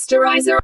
Posterizer.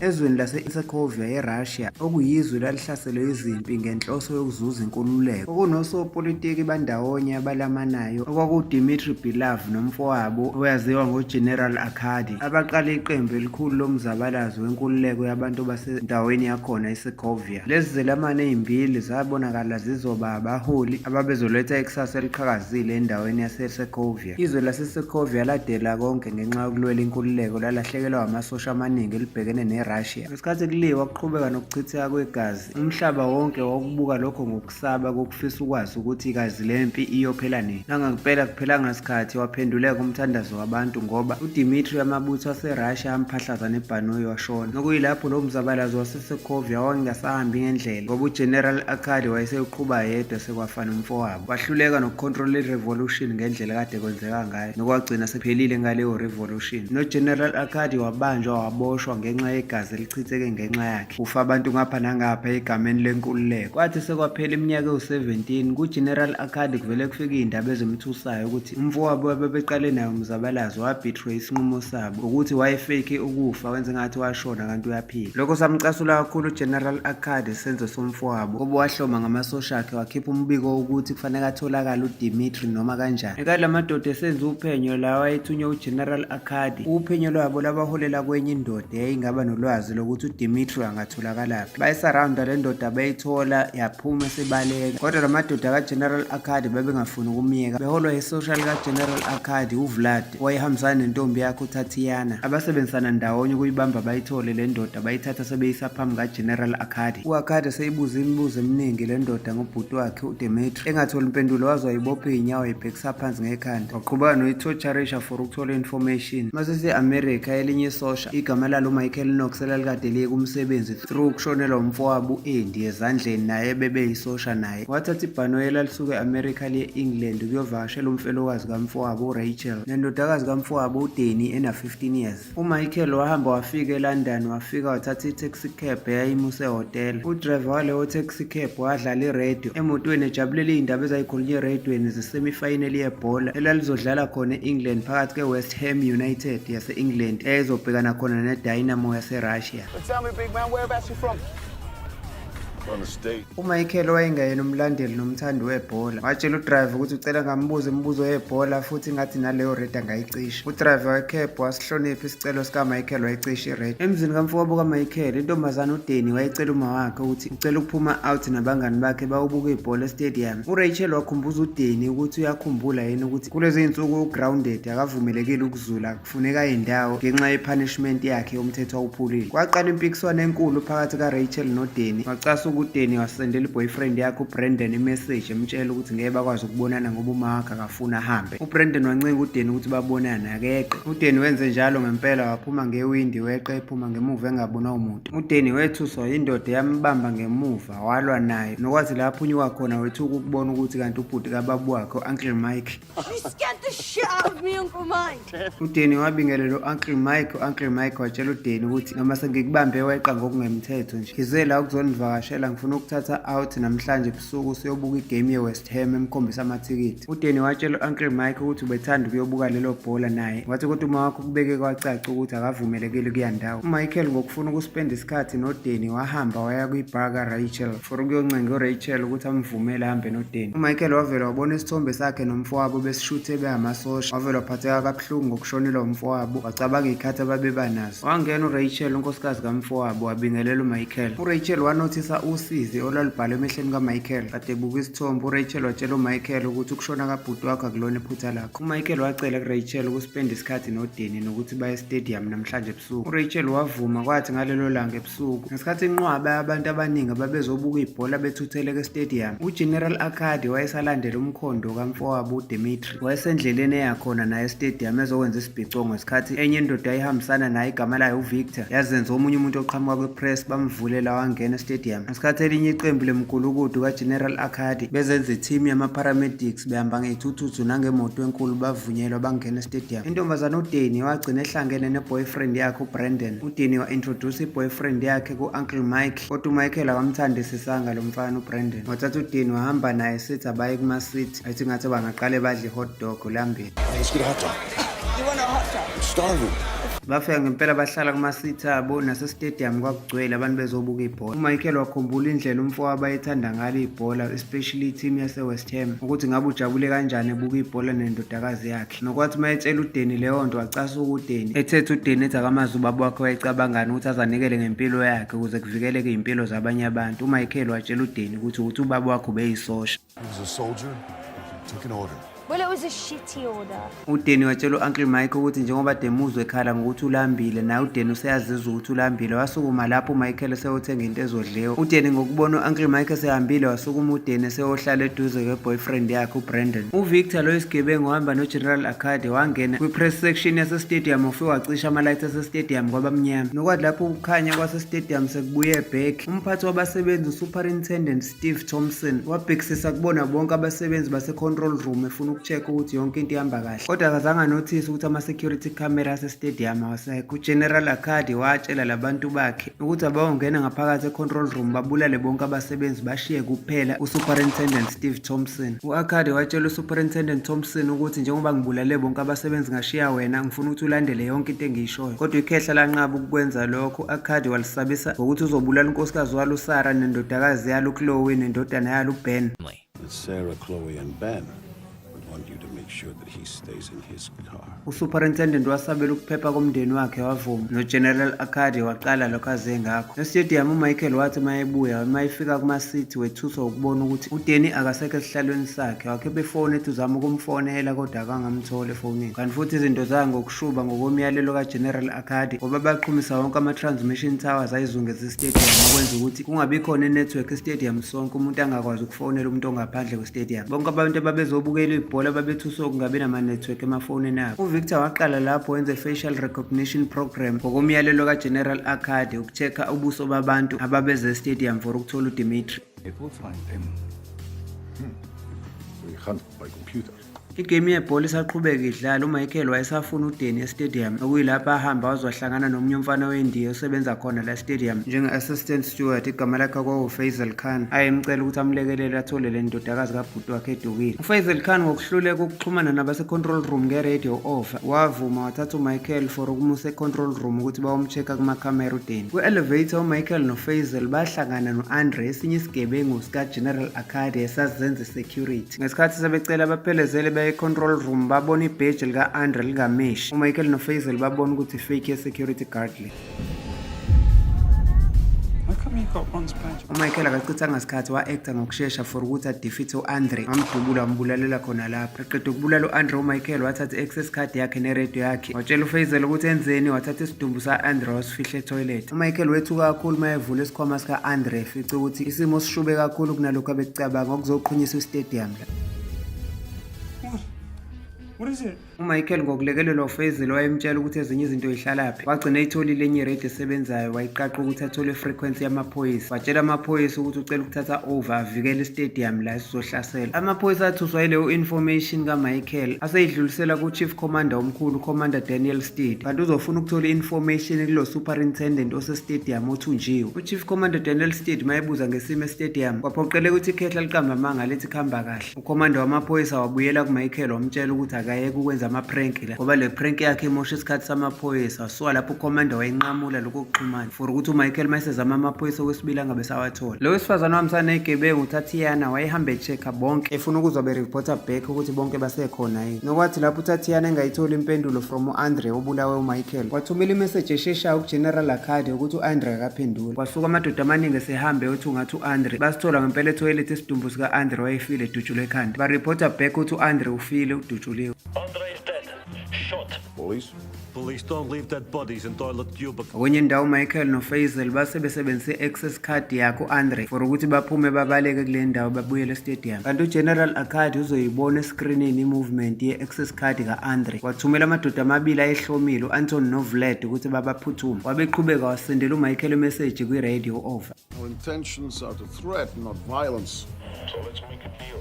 Ezweni lase-Sekovia eRussia, okuyizwe elalihlaselwe izimpi ngenhloso yokuzuza inkululeko, kwakunosopolitiki bandawonye abalamanayo okwakuwuDmitry Belov nomfowabo owaziwa ngoGeneral Arkady, abaqala iqembu elikhulu lomzabalazo wenkululeko yabantu basendaweni yakhona iSekovia. Lezi zelamani ezimbili zabonakala zizoba abaholi ababezoletha ikusasa eliqhakazile endaweni yaseSekovia. Izwe laseSekovia ladela konke ngenxa yokulwela inkululeko, lalahlekelwa amasosha amaningi elibhekene neRussia. Ngesikhathi kuliwa kuqhubeka nokuchitheka kwegazi, umhlaba wonke wawukubuka lokho ngokusaba kokufisa ukwazi ukuthi kazi le mpi iyophela nini. Nangempela kuphelanga sikhathi waphenduleka umthandazo wabantu ngoba uDmitry amabutho aseRussia amphahlaza nebhanoyi washona. Nokuyilapho lo mzabalazo waseSekovia wayengasahambi ngendlela ngoba uGeneral Arkady wayesewuqhuba yedwa sekwafa nomfowabo. Wahluleka nokukhontrola i-revolution ngendlela kade kwenzeka ngayo nokwagcina sekuphelile ngaleyo revolution. NoGeneral Arkady wabanjwa waboshwa ngenxa yegazi elichitheke ngenxa yakhe. Kufa abantu ngapha nangapha egameni lenkululeko. Kwathi sekwaphela iminyaka ewu-17 kuGeneral Arkady kuvele kufike iy'ndaba ezimthusayo ukuthi umfowabo ababeqale naye umzabalazo wabetray isinqumo sabo ukuthi wayefake ukufa wenze ngathi washona kanti uyaphila. Lokho samcasula kakhulu uGeneral Arkady isenzo somfowabo ngoba wahloma ngamasosha akhe wakhipha umbiko wokuthi kufanele atholakale uDmitry noma kanjani. Ngenkathi la madoda esenza uphenyo lawa ayethunywe uGeneral Arkady, uphenyo lwabo lwabaholela kwenye indoda yayingaba nolwazi lokuthi uDmitry angatholakalaphi. Bayisarawunda le ndoda bayithola yaphuma sebaleka. Kodwa la madoda kaGeneral Arkady babengafuni ukumyeka. Beholwa isosha likaGeneral Arkady uVlad owayehambisana nentombi yakhe uTatiana. Abasebenzisana ndawonye ukuyibamba bayithole le ndoda bayithatha sebeyisa phambi kaGeneral Arkady. U-Arkady eseyibuza imibuzo eminingi le ndoda ngobhuti wakhe uDmitry. Engatholi impendulo waze wayibopha iy'nyawo wayibhekisa phansi ngekhanda. Waqhubeka noyithotsharisha for ukuthola information. Masese-America elinye isosha igama lalo uMichael Knox elalikade liye kumsebenzi through ukushonelwa umfowabo u-Andy ezandleni naye bebeyisosha naye. Wathatha ibhanoyi elalisuka e-America liye e-England ukuyovakashela umfelokazi kamfowabo uRachel nendodakazi kamfowabo uDanny ena-15 years. UMichael wahamba wafika eLondon wafika wathatha i-taxi cab eyayimuse ehhotela. Udrayiva waleyo taxi cab wadlala iradio emotweni ejabulela iy'ndaba ezayikhulunywa eradweni ze-semi-final yebhola elalizodlala khona e-England phakathi kwe-West Ham United yase-England eyayizobhekana khona ne-Dynamo yase-Russia. But tell me, big man, whereabouts you from? From the state. UMichael wayengeyena umlandeli nomthandi webhola. Watshela udrayiva ukuthi ucela ngambuza imibuzo yebhola futhi ngathi naleyo redi angayicisha. Udrayiva wecab wasihlonipha isicelo sikaMichael wayicisha iredi. Emzini kamfowabo kaMichael, intombazane uDanny wayecela uma wakhe ukuthi ucela ukuphuma out nabangani bakhe bayobuka ibhola estadium. URachel wakhumbuza uDanny ukuthi uyakhumbula yini ukuthi kulezi zinsuku ugrounded akavumelekile ukuzula kufuneka indawo ngenxa ye-punishment yakhe yomthetho awuphulile. Kwaqala impikiswano enkulu phakathi kaRachel noDanny. Wacasuka uDanny wasendela i-boyfriend yakhe uBrandon imessage emtshela ukuthi ngeke bakwazi ukubonana ngoba uma wakhe akafuni ahambe. UBrandon wancenga uDanny ukuthi babonane akeqe. UDanny wenze njalo ngempela waphuma ngewindi weqa ephuma ngemuva engabonwa umuntu. UDanny wethuswa yindoda eyambamba ngemuva walwa nayo nokwathi la aphunyuka khona wethuka ukubona ukuthi kanti ubhuti kababa wakhe u-Uncle Mike. You scared the shit out of me, Uncle Mike. UDanny wabingelela u-Uncle Mike, u-Uncle Mike watshela uDanny ukuthi noma sengikubambe weqa ngokungemthetho nje. Ngize la ukuzonivakashela ngifuna ukuthatha out namhlanje ebusuku siyobuka igame ye-West Ham emkhombisa amathikithi. UDanny watshela u-Uncle Mike ukuthi ubethanda ukuyobuka lelo bhola naye. Wathi kodwa uma wakho kubeke kwacaca ukuthi akavumelekile kuya ndawo. UMichael ngokufuna ukuspenda isikhathi noDanny wahamba waya kwi-bar kaRachel for ukuyoncenga uRachel ukuthi amvumele ahambe noDanny. UMichael wavele wabona isithombe sakhe nomfowabo besishuthe beyamasosha. Wavele waphatheka kabuhlungu ngokushonelwa umfowabo, wacabanga iy'khathi ababeba nazo. Wangena uRachel unkosikazi kamfowabo wabingelela uMichael. URachel wanothisa usizi olwalubhalwe emehlweni kaMichael. Kade ebuka isithombe, uRachel watshela uMichael ukuthi ukushona kabhuti wakhe akulona iphutha lakhe. UMichael wacela kuRachel ukuspenda isikhathi noDanny nokuthi baye estadium namhlanje ebusuku. URachel wavuma kwathi ngalelo langa ebusuku ngesikhathi inqwaba yabantu abaningi ababezobuka ibhola bethutheleka estadium, uGeneral Arkady wayesalandela umkhondo kamfowabo uDmitry. Wayesendleleni eya khona naye estadium ezokwenza isibhicongo ngesikhathi enye indoda ayihambisana naye igama layo uVictor yazenza omunye umuntu oqhamuka kwi-press bamvulela wangena estadium. Ngesikhathi elinye iqembu lemigulukudu kaGeneral Arkady bezenza i-team yama-paramedics behamba ngey'thuthuthu nangemoto enkulu bavunyelwa bangena estadium. Intombazane uDanny wagcina ehlangene ne-boyfriend yakhe uBrandon. UDanny wa-introduce i-boyfriend yakhe ku-Uncle Mike kodwa uMichael akamthandisisanga lo mfana uBrandon. Wathatha uDanny wahamba naye sithi abaye kuma-city athi ngathi bangaqale badle i-hot dog. Ulambile. Let's get a hot dog. You want a hot dog? I'm starving. Bafika ngempela bahlala kuma-seat abo, nase-stadium kwakugcwele abantu bezobuka ibhola. UMichael wakhumbula indlela umfowabo ayethanda ngalo ibhola, especially i-team yase-West Ham, ukuthi ngabe ujabule kanjani ebuka ibhola nendodakazi yakhe. Nokwathi uma etshela uDanny leyo nto, wacasuka uDanny, ethethe uDanny ethi akamazi ubaba wakhe wayecabangani ukuthi azanikele ngempilo yakhe ukuze kuvikeleke iy'mpilo zabanye abantu. UMichael watshela uDanny ukuthi ubaba wakhe ubeyisosha. He was a soldier. He took an order. Well, it was a shitty order. UDanny watshela u-Uncle Mike ukuthi njengoba demuzwe ekhala ngokuthi ulambile, naye uDanny useyazizwa ukuthi ulambile. Wasukuma lapho uMichael eseyothenga into ezodliwa. UDanny ngokubona u-Uncle Mike esehambile, wasukuma uDanny eseyohlala eduze kwe-boyfriend yakhe uBrandon. UVictor lo isigebengu wahamba noGeneral Accardi, wangena kwi-press section yase-stadium, ufike wacisha ama-lights ase-stadium kwabamnyama. Nokwathi lapho ukukhanya kwase-stadium sekubuye back, umphathi wabasebenzi uSuperintendent Steve Thompson wabhekisisa kubona bonke abasebenzi base-control room efuna uku-check ukuthi yonke into ihamba kahle, kodwa akazange anothise ukuthi ama-security camera ase-stadium awasekho. UGeneral Accardi watshela labantu bakhe ukuthi abayongena ngaphakathi e-control room babulale bonke abasebenzi, bashiye kuphela uSuperintendent Steve Thompson. U-Accardi watshela uSuperintendent Thompson ukuthi njengoba ngibulale bonke abasebenzi ngashiya wena, ngifuna ukuthi ulandele yonke into engiyishoyo, kodwa ikhehla lanqaba ukukwenza lokho. U-Accardi walisabisa ngokuthi uzobulala unkosikazi walo uSarah, nendodakazi yalo uChloe, nendodana yalo uBen. That Sarah, Chloe, and Ben would want you to make sure that he stays in his car. USuperintendent wasabela ukuphepha komndeni wakhe, wavuma, noGeneral Accardi waqala lokho aze ngakho. E-stadium uMichael wathi uma ebuya, uma efika kuma-seat, wethuswa ukubona ukuthi uDanny akasekho esihlalweni sakhe. Wakhipha ifoni ethi uzama ukumfonela, kodwa akangamthola efonini. Kanti futhi izinto zaya ngokushuba ngokomyalelo kaGeneral Accardi, ngoba baqhumisa wonke ama-transmission towers ayizungeze i-stadium, okwenza ukuthi kungabi khona i-network e-stadium sonke, umuntu angakwazi ukufonela umuntu ongaphandle kwe-stadium. Bonke abantu ababezobukela ibhola babethuswa ukungabi nama-network emafonini abo. UVictor waqala lapho wenze facial recognition program ngokomyalelo kaGeneral Accardi, uku-check-a ubuso babantu ababeze e-stadium for ukuthola uDimitri. It will find him. We hunt by computer. Igame yebhola isaqhubeka idlala, uMichael wayesafuna uDanny e-stadium, okuyilapho ahamba wazohlangana nomunye umfana wendiya osebenza khona la stadium njenge-assistant steward, igama lakhe kwakuFaisal Khan, ayemcela ukuthi amlekelele athole le ndodakazi kabhuti wakhe edukile. UFaisal Khan ngokuhluleka ukuxhumana nabase-control room nge-radio over, wavuma wathatha uMichael for ukumusa e-control room ukuthi bayom-check-a kumakhamera uDanny. Kwi-elevator uMichael noFaisal bahlangana no-Andre, esinye isigebengu sika-General Accardi esazenza security. Ngesikhathi sebecela baphelezele baye e-control room, babona ibheji lika-Andre lingameshi. UMichael noFaisal babona ukuthi fake ye-security guard le. How come you got Ron's badge? UMichael akachithanga sikhathi, wa-acta ngokushesha for ukuthi a-defeat u-Andre, wamdubula wambulalela khona lapho. Eqeda ukubulala u-Andre, uMichael wathatha i-access card yakhe neredio yakhe, watshela uFaisal ukuthi enzeni, wathatha isidumbu sa-Andre wasifihla e-toilet. UMichael wethuka kakhulu uma evula isikhwama sika-Andre, efice ukuthi isimo sishube kakhulu kunalokhu abekucabanga, okuzoqhunyiswa i-stadium la. What? What is it? UMichael ngokulekelelwa uFaisal wayemtshela ukuthi ezinye izinto yihlalaphi, wagcina eyitholile enye iredi esebenzayo, wayiqaqa ukuthi athole i-frequency yamaphoyisa. Watshela amaphoyisa ukuthi ucela ukuthatha over avikele i-stadium la esizohlasela. Amaphoyisa athuswa yileyo information kaMichael, aseyidlulisela ku-chief commander omkhulu, Commander Daniel Steed, kanti uzofuna ukuthola i-information kulo superintendent ose-stadium othunjiwe. U-Chief Commander Daniel Steed mayebuza ngesimo e-stadium, kwaphoqeleka ukuthi ikhehla liqamba amanga lithi kuhamba kahle. Ukhomanda wamaphoyisa wabuyela kuMichael, wamtshela ukuthi akayeke ukwenza ama-prank la, ngoba le prank yakhe imosha isikhathi samaphoyisa. Wasuka lapho ukhomanda wayinqamula lokho kuxhumana for ukuthi uMichael mayesezama amaphoyisa okwesibili angabe sawathola. Lo wesifazane wahambisana ney'gebengu uTatiana wayehambe e-check-a bonke, efuna ukuzwa be-reporta back ukuthi bonke basekhona yini. Nokwathi lapho uTatiana engayitholi impendulo from u-Andre obulawe uMichael, wathumela imeseji esheshayo kuGeneral Accardi ukuthi u-Andre akaphenduli. Kwasuka amadoda amaningi esehambe eyothungatha u-Andre, basithola ngempela ethoyilethi isidumbu sika-Andre, wayefile edutshulwe ekhanda. Baripota back ukuthi u-Andre ufile udutshuliwe. Andre is dead. Shot. Police? Police don't leave dead bodies in toilet cubicles. Kwenye indawo uMichael noFaisal base besebenzise i-access card yakhe u-Andre for ukuthi baphume babaleke kule ndawo babuyele e-stadium. Kanti uGeneral Accardi uzoyibona eskrinini i-movement ye-access card ka-Andre. Wathumela amadoda amabili ayehlomile, u-Anton noVlad, ukuthi babaphuthume. Wabeqhubeka wasendela uMichael imessage kwi-radio over. Our intentions are to threat, not violence. So let's make a deal.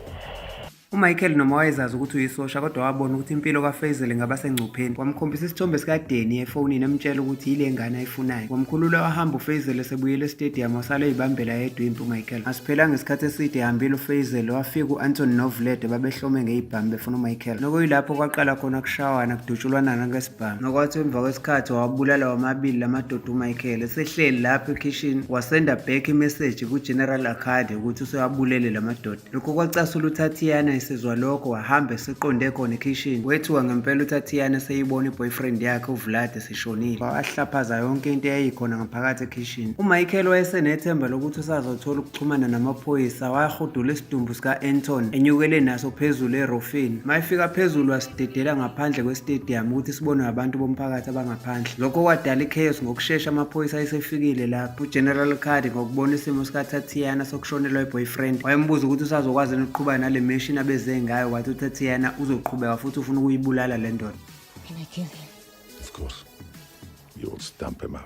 UMichael noma wayezazi ukuthi uyisosha, kodwa wabona ukuthi impilo kaFaisal ingaba sengcupheni. Wamkhombisa isithombe sikaDanny efonini, emtshela ukuthi yile ngane ayifunayo. Wamkhulula wahamba uFaisal esebuyele estadium, wasala eyibambela yedwa impi uMichael. Asiphelanga isikhathi eside ehambile uFaisal, wafika u-Anton noVlad babehlome ngezibhamu befuna uMichael. Nokuyilapho kwaqala khona kushawana, kudutshulwana ngesibhamu. Nokwathi emva kwesikhathi wabulala wamabili lamadoda uMichael. Esehleli lapho ekhishini, wasenda back imessage kuGeneral Arkady ukuthi usewabulele lamadoda. Lokho kwacasula uTatiana. Esizwa lokho wahamba eseqonde khona ekhishini. Wethuka ngempela uTatiana eseyibona i-boyfriend yakhe uVlad eseshonile. Wahlaphaza yonke into eyayikhona ngaphakathi ekhishini. UMichael wayesenethemba lokuthi usazothola ukuxhumana namaphoyisa. Wahudula isidumbu sika-Anton enyukele naso phezulu erofini. Mayefika phezulu wasidedela ngaphandle kwe-stadium ukuthi sibonwe abantu bomphakathi abangaphandle. Lokho kwadala i-chaos ngokushesha, amaphoyisa ayesefikile lapho. UGeneral Arkady, ngokubona isimo sikaTatiana sokushonelwa i-boyfriend, wayembuza ukuthi usazokwazi yini ukuqhubeka nale mission abeze ngayo. Wathi uTatiana uzoqhubeka futhi ufuna ukuyibulala le ndoda. Can I kill him? Of course. You will stamp him out.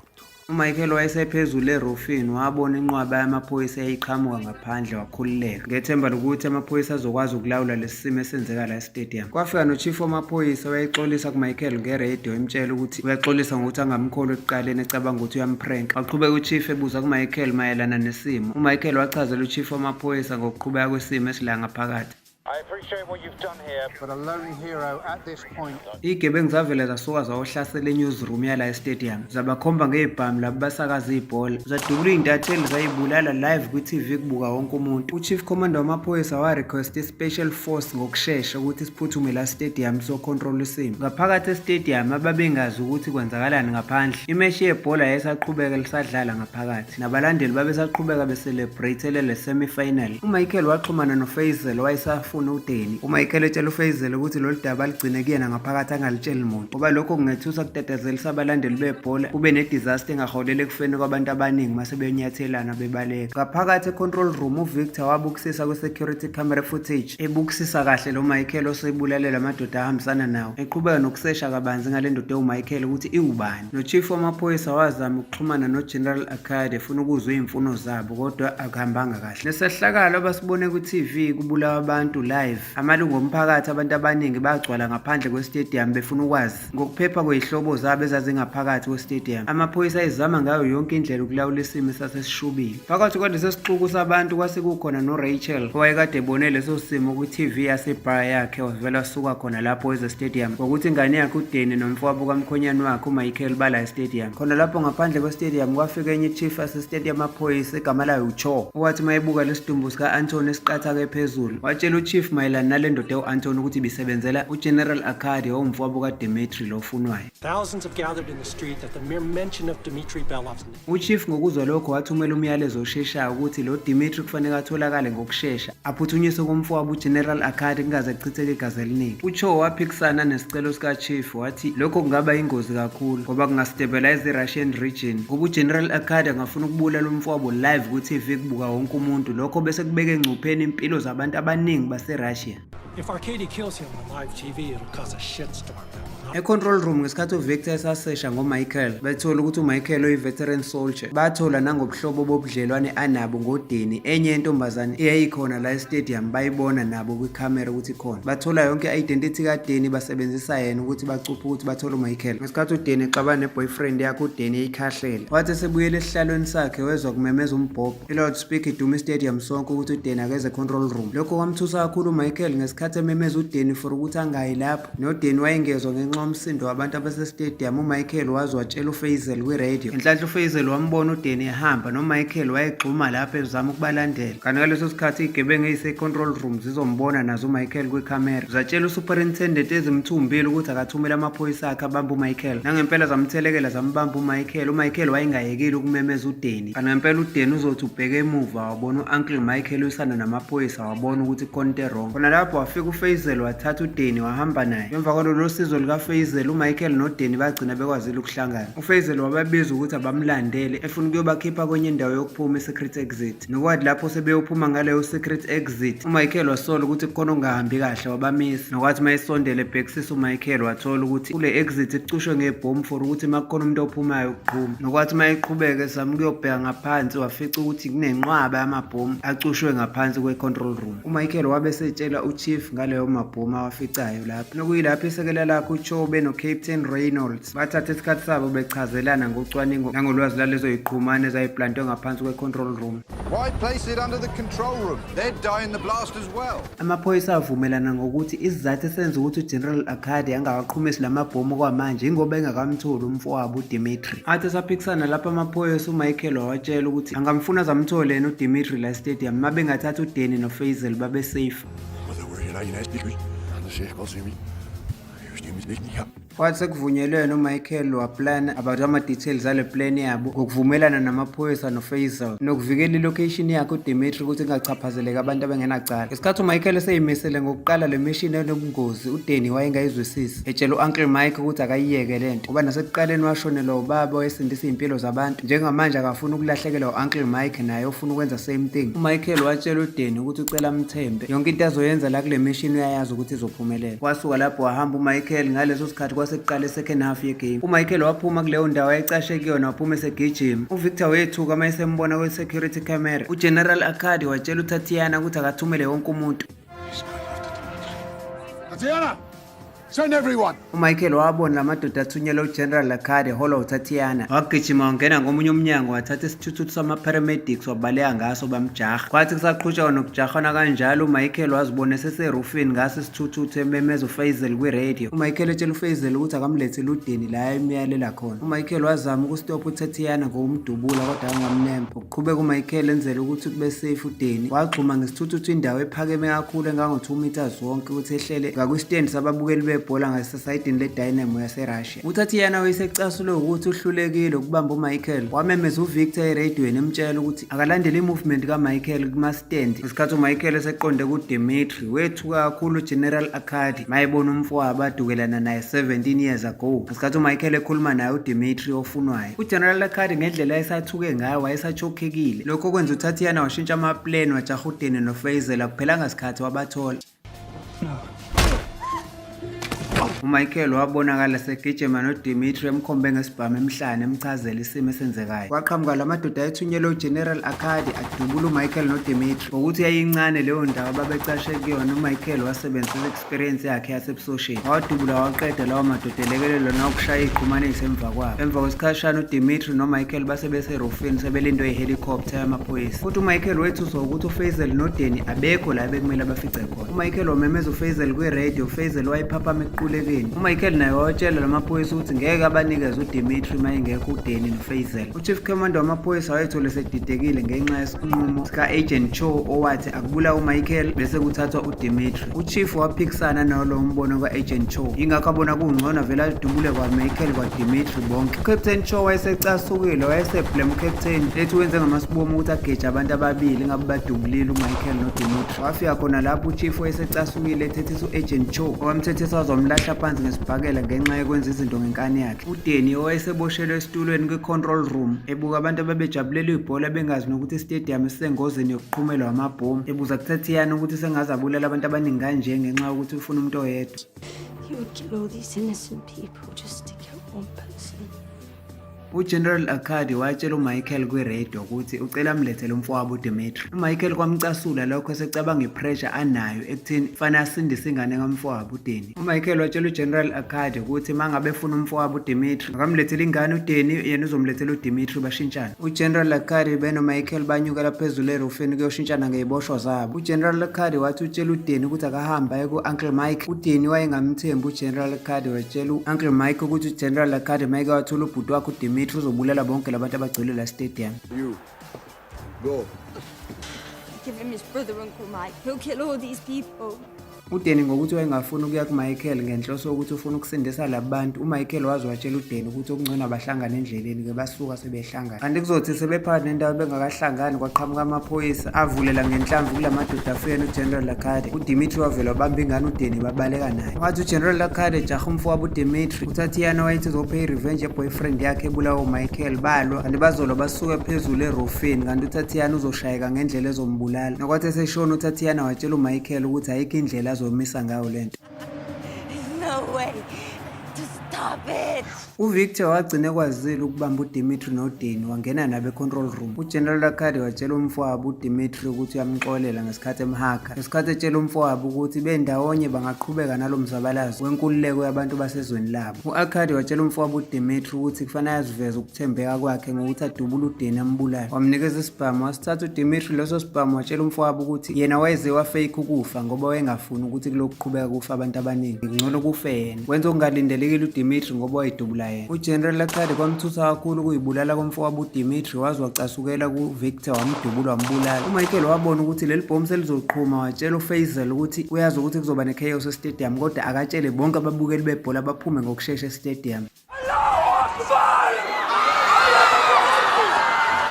UMichael wayesephezulu erofini, wabona inqwaba yamaphoyisa eyayiqhamuka ngaphandle, wakhululeka ngethemba lokuthi amaphoyisa azokwazi ukulawula lesi simo esenzeka la estadium. Kwafika no-chief wamaphoyisa, wayexolisa kuMichael ngeredio, emtshela ukuthi uyaxolisa ngokuthi angamkholwa ekuqaleni, ecabanga ukuthi uyamprank. Waqhubeka uchief ebuza kuMichael mayelana nesimo. uMichael wachazela uchief wamaphoyisa ngokuqhubeka kwesimo esila ngaphakathi. I appreciate what you've done here. But a lone hero at this point. Iy'gebengu zavele zasuka zayohlasela i-newsroom yala estadium, zabakhomba ngezibhamu labo basakaza ibhola, zadubula iy'ntatheli, zayibulala live kwi-TV kubuka wonke umuntu. U-chief commander wamaphoyisa wa-request i-special force ngokushesha ukuthi siphuthume la stadium siyocontrol isimo ngaphakathi estadium. Ababengazi ukuthi kwenzakalani ngaphandle, imeshi yebhola yayisaqhubeka lisadlala ngaphakathi, nabalandeli babesaqhubeka becelebrate le semi-final. UMichael waxhumana noFaisal owayesafuna uDanny. UMichael etshela uFaisal ukuthi lolu daba aligcine kuyena ngaphakathi, angalitsheli muntu, ngoba lokho kungethusa, kutatazelisa abalandeli bebhola, kube ne-disaster engaholela ekufeni kwabantu abaningi mase beyonyathelana bebaleka. Ngaphakathi e-control room, uVictor wabukisisa kwi-security camera footage, ebukisisa kahle lo Michael osebulalela amadoda ahambisana nawo, eqhubeka nokusesha kabanzi ngale ndoda ewuMichael ukuthi iwubani. No-chief wamaphoyisa wazama ukuxhumana no-General Arkady efuna ukuzwa iy'mfuno zabo, kodwa akuhambanga kahle. Lesehlakalo abasibone ku-TV kubulawa abantu live, amalungu omphakathi, abantu abaningi bagcwala ngaphandle kwe-stadium befuna ukwazi ngokuphepha kwey'hlobo zabo ezazingaphakathi kwe-stadium. Amaphoyisa ayezama ngayo yonke indlela ukulawula isimo esasesishubile. Phakathi kwaleso sixuku sabantu kwase kukhona noRachel owayekade ebone leso simo kwi-TV yasebar yakhe, wavela wasuka khona lapho weze stadium ngokuthi ingane yakhe uDanny nomfowabo kamkhonyane wakhe uMichael bala estadium. Khona lapho ngaphandle kwe-stadium kwafika enye i-chief assistant yamaphoyisa egama layo uCho, owathi uma ebuka lesidumbu sika-Anton esiqathake phezulu, watshela uchief mayelana nale ndoda ewu-Anton ukuthi ibisebenzela uGeneral Arkady, owumfowabo kaDimitri lo ofunwayo. Thousands have gathered in the street at the mere mention of Dmitry Belov's name. Uchief ngokuzwa lokho wathumela umyalezo osheshayo ukuthi lo Dimitri kufanele atholakale ngokushesha, aphuthunyiswe kumfowabo uGeneral Arkady kungaze kuchitheke igazi eliningi. UCho waphikisana nesicelo sikachief, wathi lokho kungaba ingozi kakhulu ngoba kungastabilize i-Russian region, ngoba uGeneral Arkady angafuna ukubulala umfowabo live ku-TV kubuka wonke umuntu, lokho bese kubeka engcupheni impilo zabantu abaningi base-Russia. If Arkady kills him on live TV, it'll cause a shitstorm that will not E-control room, ngesikhathi uVictor esasesha ngoMichael, bethola ukuthi uMichael uyi-veteran soldier. Bathola nangobuhlobo bobudlelwane anabo ngoDanny, enye yentombazane eyayikhona la estadium, bayibona nabo kwikhamera ukuthi ikhona. Bathola yonke i-identity kaDanny, basebenzisa yena ukuthi bacuphe ukuthi bathole uMichael. Ngesikhathi uDanny exabana ne-boyfriend yakhe, uDanny eyikhahlela, wathi esebuyele esihlalweni sakhe wezwa kumemeza umbhobho, i-loudspeaker iduma istadium sonke ukuthi uDanny akeze control room. Lokho kwamthusa kakhulu uMichael ngesikhathi ememeza uDanny for ukuthi angayi lapho, noDanny wayengezwa ngenxa yomsindo wabantu abasestadium. UMichael waze watshela uFaisal kwi-radio. Ngenhlanhla uFaisal wambona uDanny ehamba noMichael, wayegxuma lapho ezama ukubalandela, kanti ngaleso sikhathi iy'gebengu ey'se-control room zizombona nazo uMichael kwikhamera. Zatshela usuperintendent ezimthumbile ukuthi akathumele amaphoyisa akhe abambe uMichael. Nangempela zamthelekela, zambamba uMichael. UMichael wayengayekile ukumemeza uDanny, kanti ngempela uDanny uzothi ubheke emuva wabona u-uncle Michael uyisana namaphoyisa, wabona ukuthi khona into e-wrong. Khona lapho wafika uFaisal, wathatha uDanny wahamba naye. Emva kwalolo sizo likaFaisal, uMichael noDanny bagcina bekwazile ukuhlangana. UFaisal wababiza ukuthi abamlandele, efuna ukuyobakhipha kwenye indawo yokuphuma, i-secret exit, nokwathi lapho sebeyophuma ngaleyo secret exit, uMichael wasola ukuthi kukhona okungahambi kahle, wabamisa. Nokwathi uma esondele ebhekisisa uMichael, wathola ukuthi kule exit kucushwe ngebhomu for ukuthi uma kukhona umuntu ophumayo kuqhuma. Nokwathi uma eqhubeka ezama ukuyobheka ngaphansi, wafica ukuthi kunenqwaba yamabhomu acushwe ngaphansi kwe-control room. UMichael wabe esetshela uchief uChief ngaleyo mabhomu awaficayo lapho. Nokuyilapho isekela lakhe uCho benoCaptain Reynolds bathatha isikhathi sabo bechazelana ngocwaningo nangolwazi lalezo yiqhumane ezayiplantwe ngaphansi kwe-control room. Why place it under the control room? They'd die in the blast as well. Amaphoyisa avumelana ngokuthi isizathu esenza ukuthi uGeneral Arkady angawaqhumisi lamabhomu kwamanje ingoba engakamtholi umfowabo uDimitri. Athi esaphikisana lapho amaphoyisa uMichael wawatshela ukuthi angamfuna azamthole yena uDimitri la stadium uma bengathatha uDanny noFaisal babe safe. Kwathi sekuvunyelwene uMichael waplana about ama-details ale plan yabo ngokuvumelana namaphoyisa noFaisal nokuvikela ilocation yakhe uDimitri ukuthi ingachaphazeleki abantu abangenacala. Ngesikhathi uMichael eseyimisele ngokuqala le mission enobungozi uDanny wayengayizwisisi etshela u-Uncle Mike ukuthi akayiyeke le nto ngoba nasekuqaleni washonelwa ubaba owayesindisa iy'mpilo zabantu. Njengamanje akafuni ukulahlekelwa u-Uncle Mike naye ofuna ukwenza same thing. UMichael watshela uDanny ukuthi ucela amthembe yonke into azoyenza la kule mission uyayazi ukuthi izophumelela. Wasuka lapho wahamba uMichael. Ngaleso sikhathi kwase kuqala i-second half yegame. UMichael waphuma kuleyo ndawo ayecashe kuyona waphuma esegijima. UVictor wethuka uma esembona kwi-security camera. UGeneral Arkady watshela uTatiana ukuthi akathumele wonke umuntu. Tatiana! Send everyone! UMichael wabona lamadoda athunyelwe uGeneral Arkady eholwa uTatiana. Wagijima wangena ngomunye umnyango wathatha isithuthuthu sama-paramedics wabaleka ngaso bamjaha. Kwathi kusaqhutshwa nokujahwana kanjalo uMichael wazibona eseserufini ngaso isithuthuthu ememeza uFaisal kwi-radio. UMichael etshela uFaisal ukuthi akamlethele uDanny la emyalela khona. UMichael wazama ukustopha uTatiana ngokumdubula kodwa angamnemba. Ukuqhubeka uMichael enzela ukuthi kube safe uDanny wagxuma ngesithuthuthu indawo ephakeme kakhulu engango-2 meters wonke ukuthi ehlele ngakwistendi sababukeli bebhola ngasesayidini le-Dynamo yaseRussia. UTatiana wayesecasulwe ukuthi uhlulekile ukubamba uMichael. Wamemeza uVictor eradweni emtshela ukuthi akalandele i-movement kaMichael kuma-stand. Ngesikhathi uMichael eseqonde kuDimitri, wethuka kakhulu uGeneral Arkady mayebona umfowabo adukelana naye 17 years ago. Ngesikhathi uMichael ekhuluma naye uDimitri ofunwayo, uGeneral Arkady ngendlela ayesathuke ngayo wayesachokhekile. Lokho kwenza uTatiana washintsha ama-plan wajaha uDanny noFaisal akuphelanga sikhathi wabathola. UMichael wabonakala segijima noDimitri emkhombe ngesibhamu emhlane emchazela isimo esenzekayo. Kwaqhamuka la madoda ayethunyelwe uGeneral Arkady adubula uMichael noDimitri. Ngokuthi yayincane leyo ndawo ababecashe kuyona uMichael wasebenzisa i-experience yakhe yasebusosheni. Wawadubula waqeda lawo madoda elekelelwa nawukushaya iy'qhumane ey'semva kwabo. Emva kwesikhashana uDimitri noMichael base beserufini sebelindwe i-helicopter yamaphoyisa. Futhi uMichael wethuswa ukuthi uFaisal noDanny abekho la bekumele abafice khona. UMichael wamemeza uFaisal kwi-radio, uFaisal wayephaphama ekuqulekeni. UMichael naye wawatshela lamaphoyisa ukuthi ngeke abanikeze uDimitri uma engekho uDanny noFaisal. UChief Commander wamaphoyisa wayethole sedidekile ngenxa yesinqumo sika-Agent Cho owathi akubulawa uMichael bese kuthathwa uDimitri. UChief waphikisana nalowo mbono ka-Agent Cho, yingakho abona kungcono vele adubule kwaMichael kwaDimitri bonke. UCaptain Cho wayesecasukile, wayeseblame uCaptain ethi wenze ngamasibomu ukuthi ageje abantu ababili ngabe badubulile uMichael noDimitri. Wafika khona lapho uChief wayesecasukile ethethisa u-Agent Cho owamthethisa wazomlahla phansi ngesibhakela ngenxa yokwenza izinto ngenkani yakhe. UDanny owayeseboshelwe esitulweni kwi-control room ebuka abantu ababejabulela ibhola bengazi nokuthi istadium sisengozini yokuqhumelwa amabhomu ebuza kuTatiana ukuthi sengaze abulala abantu abaningi kanje ngenxa yokuthi ufuna umuntu oyedwa. You would kill all these innocent people just to kill one person. UGeneral Arkady watshela uMichael kwi-radio ukuthi ucela amlethele umfowabo uDimitri. UMichael kwamcasula lokho esecabanga i-pressure anayo ekutheni kufanele asindise ingane kamfowabo uDanny. UMichael watshela uGeneral Arkady ukuthi uma ngabe efuna umfowabo uDimitri akamlethele ingane uDanny yena uzomlethela uDimitri bashintshane. UGeneral Arkady benoMichael banyukela phezulu erufini kuyoshintshana ngey'boshwa zabo. UGeneral Arkady wathi utshela uDanny ukuthi akahambe aye ku-Uncle Mike. UDanny wayengamthembi uGeneral Arkady watshela u-Uncle Mike ukuthi uGeneral Arkady mayeke wathola ubhuti wakhe uDimitri uzobulala bonke labantu abagcwele la stadium. You. Go. Give him his brother, Uncle Mike. He'll kill all these people. uDanny ngokuthi wayengafuni ukuya kuMichael ngenhloso yokuthi ufuna ukusindisa laba bantu uMichael waze watshela uDanny ukuthi okungcono abahlangane endleleni ke basuka sebehlangana kanti kuzothi sebephakathi nendawo bengakahlangani kwaqhamuka amaphoyisa avulela ngenhlamvu kula madoda afike noGeneral Arkady. uDimitri wavela wabamba ingane uDanny babaleka naye. Wathi uGeneral Arkady ejaha umfowabo uDimitri uTatiana wayethi uzophe i-revenge ye-boyfriend yakhe ebulawa uMichael balwa kanti bazolwa basuke phezulu erofini kanti uTatiana uzoshayeka ngendlela ezombulala. Nokwathi eseshona uTatiana watshela uMichael ukuthi ayikho indlela azomisa ngayo lento. There's no way to stop it. UVictor wagcina ekwazile ukubamba uDimitri noDanny wangena nabo e-control room. UGeneral Arkady watshela umfowabo uDimitri ukuthi uyamxolela ngesikhathi emhaga. Ngesikhathi etshela umfowabo ukuthi bendawonye bangaqhubeka nalo mzabalazo wenkululeko yabantu basezweni labo. U-Arkady watshela umfowabo uDimitri ukuthi kufanele aziveze ukuthembeka kwakhe ngokuthi adubule uDanny ambulale. Wamnikeza isibhamu wasithatha uDimitri leso sibhamu watshela umfowabo ukuthi yena wayeze wafake ukufa ngoba wayengafuni ukuthi kulokhu kuqhubeka kufa abantu abaningi, ngcono kufe yena. Wenza okungalindelekile uDimitri ngoba wayedubula yena. UGeneral Arkady kwamthutha kakhulu ukuyibulala komfowabo uDimitri waze wacasukela kuVictor wamdubula wambulala. UMichael wabona ukuthi leli bhomu selizoqhuma watshela uFaisal ukuthi uyazi ukuthi kuzoba ne-chaos e-stadium kodwa akatshele bonke ababukeli bebhola baphume ngokushesha e-stadium.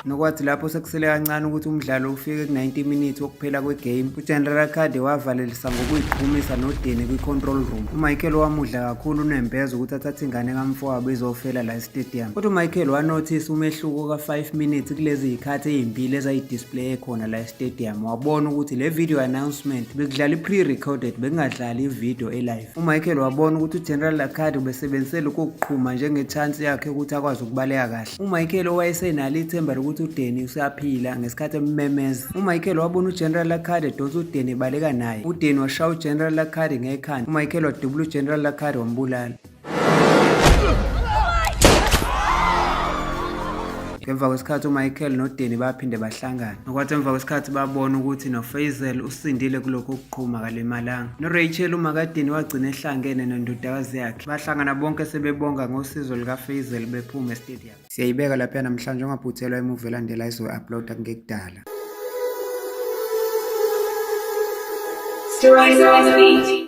Nokwathi lapho sekusele kancane ukuthi umdlalo ufike ku-90 minutes wokuphela kwegame, uGeneral Arkady wavalelisa ngokuyiqhumisa noDanny kwi-control room. UMichael wamudla kakhulu unembeza ukuthi athathe ingane kamfowabo izofela la e-stadium. Kodwa uMichael wanothisa umehluko ka-5 minutes kulezi zikhathi ezimbili ezayidisplaye khona la e-stadium. Wabona ukuthi le video announcement bekudlala i-pre-recorded, bekungadlali i-video e-live. UMichael wabona ukuthi uGeneral Arkady ubesebenzise lokhu kuqhuma njenge-chance yakhe ukuthi akwazi ukubaleka kahle. UMichael owayesenalo ithemba lokuthi uDanny usaphila ngesikhathi emmemeza. UMichael wabona uGeneral Arkady edonsa uDanny ebaleka naye. UDanny washaya uGeneral Arkady ngekhanda. UMichael wadubula uGeneral Arkady wambulala. Ngemva kwesikhathi uMichael noDanny baphinde bahlangana. Nokwathi emva kwesikhathi babona ukuthi noFaisal usindile kulokhu kuqhuma kalimalanga. NoRachel umakadini wagcina ehlangene nendodakazi yakhe. Bahlangana bonke sebebonga ngosizo lukaFaisal bephuma estadium. Siyayibeka lapha namhlanje, ungaphuthelwa imuvi elandela izoyi-uploada kungekudala. Stories on the beat.